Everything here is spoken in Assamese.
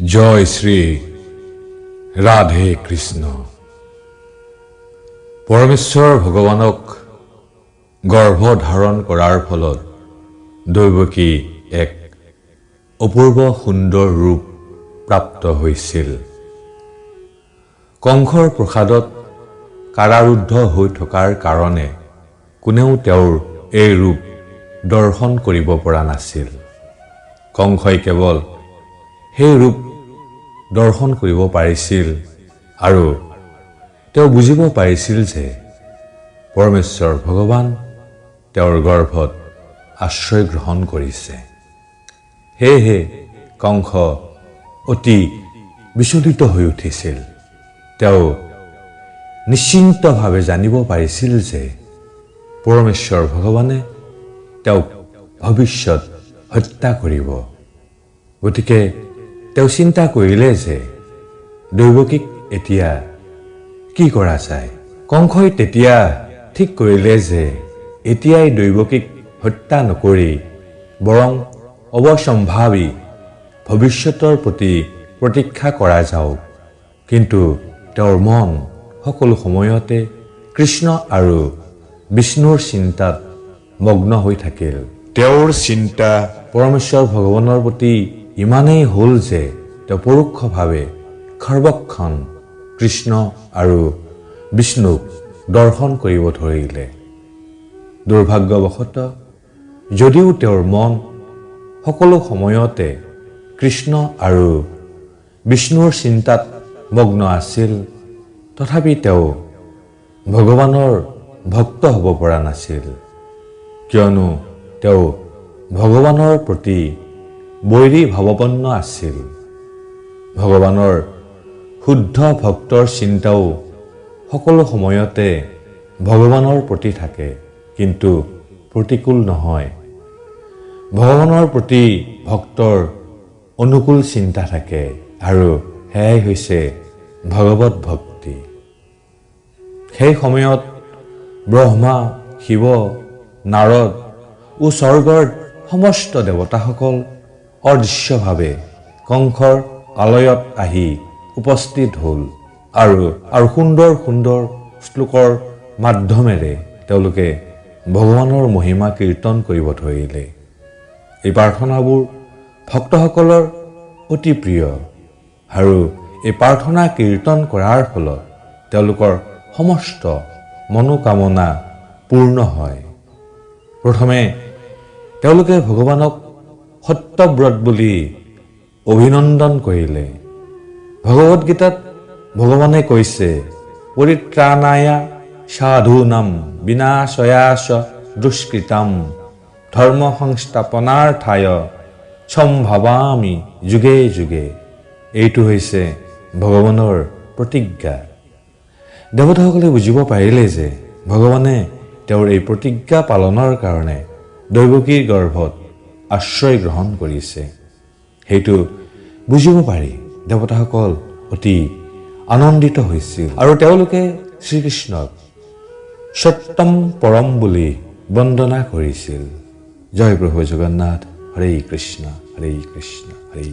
জয় শ্ৰী ৰাধে কৃষ্ণ। পৰমেশ্বৰ ভগৱানক গৰ্ভ ধাৰণ কৰাৰ ফলত দৈৱকী এক অপূৰ্ব সুন্দৰ ৰূপ প্ৰাপ্ত হৈছিল। কংসৰ প্ৰসাদত কাৰাৰুদ্ধ হৈ থকাৰ কাৰণে কোনেও তেওঁৰ এই ৰূপ দৰ্শন কৰিব পৰা নাছিল। কংসই কেৱল সেই ৰূপ দৰ্শন কৰিব পাৰিছিল আৰু তেওঁ বুজিব পাৰিছিল যে পৰমেশ্বৰ ভগৱান তেওঁৰ গৰ্ভত আশ্ৰয় গ্ৰহণ কৰিছে। সেয়েহে কংস অতি বিচলিত হৈ উঠিছিল। তেওঁ নিশ্চিন্তভাৱে জানিব পাৰিছিল যে পৰমেশ্বৰ ভগৱানে তেওঁক ভৱিষ্যত হত্যা কৰিব। গতিকে তেওঁ চিন্তা কৰিলে যে দৈৱকীক এতিয়া কি কৰা যায়। কংসই তেতিয়া ঠিক কৰিলে যে এতিয়াই দৈৱকীক হত্যা নকৰি বৰং অৱশ্যম্ভাৱী ভৱিষ্যতৰ প্ৰতি প্ৰতীক্ষা কৰা যাওক। কিন্তু তেওঁৰ মন সকলো সময়তে কৃষ্ণ আৰু বিষ্ণুৰ চিন্তাত মগ্ন হৈ থাকিল। তেওঁৰ চিন্তা পৰমেশ্বৰ ভগৱানৰ প্ৰতি ইমানেই হ'ল যে তেওঁ পৰোক্ষভাৱে সৰ্বক্ষণ কৃষ্ণ আৰু বিষ্ণুক দৰ্শন কৰিব ধৰিলে। দুৰ্ভাগ্যবশতঃ যদিও তেওঁৰ মন সকলো সময়তে কৃষ্ণ আৰু বিষ্ণুৰ চিন্তাত মগ্ন আছিল, তথাপি তেওঁ ভগৱানৰ ভক্ত হ'ব পৰা নাছিল, কিয়নো তেওঁ ভগৱানৰ প্ৰতি বৈৰী ভাৱপন্ন আছিল। ভগৱানৰ শুদ্ধ ভক্তৰ চিন্তাও সকলো সময়তে ভগৱানৰ প্ৰতি থাকে, কিন্তু প্ৰতিকূল নহয়। ভগৱানৰ প্ৰতি ভক্তৰ অনুকূল চিন্তা থাকে আৰু সেয়াই হৈছে ভগৱত ভক্তি। সেই সময়ত ব্ৰহ্মা, শিৱ, নাৰদ ও স্বৰ্গৰ সমস্ত দেৱতাসকল অদৃশ্যভাৱে কংসৰ আলয়ত আহি উপস্থিত হ'ল আৰু সুন্দৰ সুন্দৰ শ্লোকৰ মাধ্যমেৰে তেওঁলোকে ভগৱানৰ মহিমা কীৰ্তন কৰিব ধৰিলে। এই প্ৰাৰ্থনাবোৰ ভক্তসকলৰ অতি প্ৰিয় আৰু এই প্ৰাৰ্থনা কীৰ্তন কৰাৰ ফলত তেওঁলোকৰ সমস্ত মনোকামনা পূৰ্ণ হয়। প্ৰথমে তেওঁলোকে ভগৱানক সত্যব্ৰত বুলি অভিনন্দন কৰিলে। ভগৱদ গীতাত ভগৱানে কৈছে, পৰিত্ৰাণায়া সাধূনাম বিনাশয়াচ দুষ্কৃতাম ধৰ্ম সংস্থাপনাৰ্থায় সম্ভৱামি যুগে যুগে। এইটো হৈছে ভগৱানৰ প্ৰতিজ্ঞা। দেৱতাসকলে বুজিব পাৰিলে যে ভগৱানে তেওঁৰ এই প্ৰতিজ্ঞা পালনৰ কাৰণে দৈৱকীৰ গৰ্ভত আশ্ৰয় গ্ৰহণ কৰিছে। সেইটো বুজিব পাৰি দেৱতাসকল অতি আনন্দিত হৈছিল আৰু তেওঁলোকে শ্ৰীকৃষ্ণক সত্যম পৰম বুলি বন্দনা কৰিছিল। জয় প্ৰভু জগন্নাথ। হৰে কৃষ্ণ হৰে কৃষ্ণ হৰে।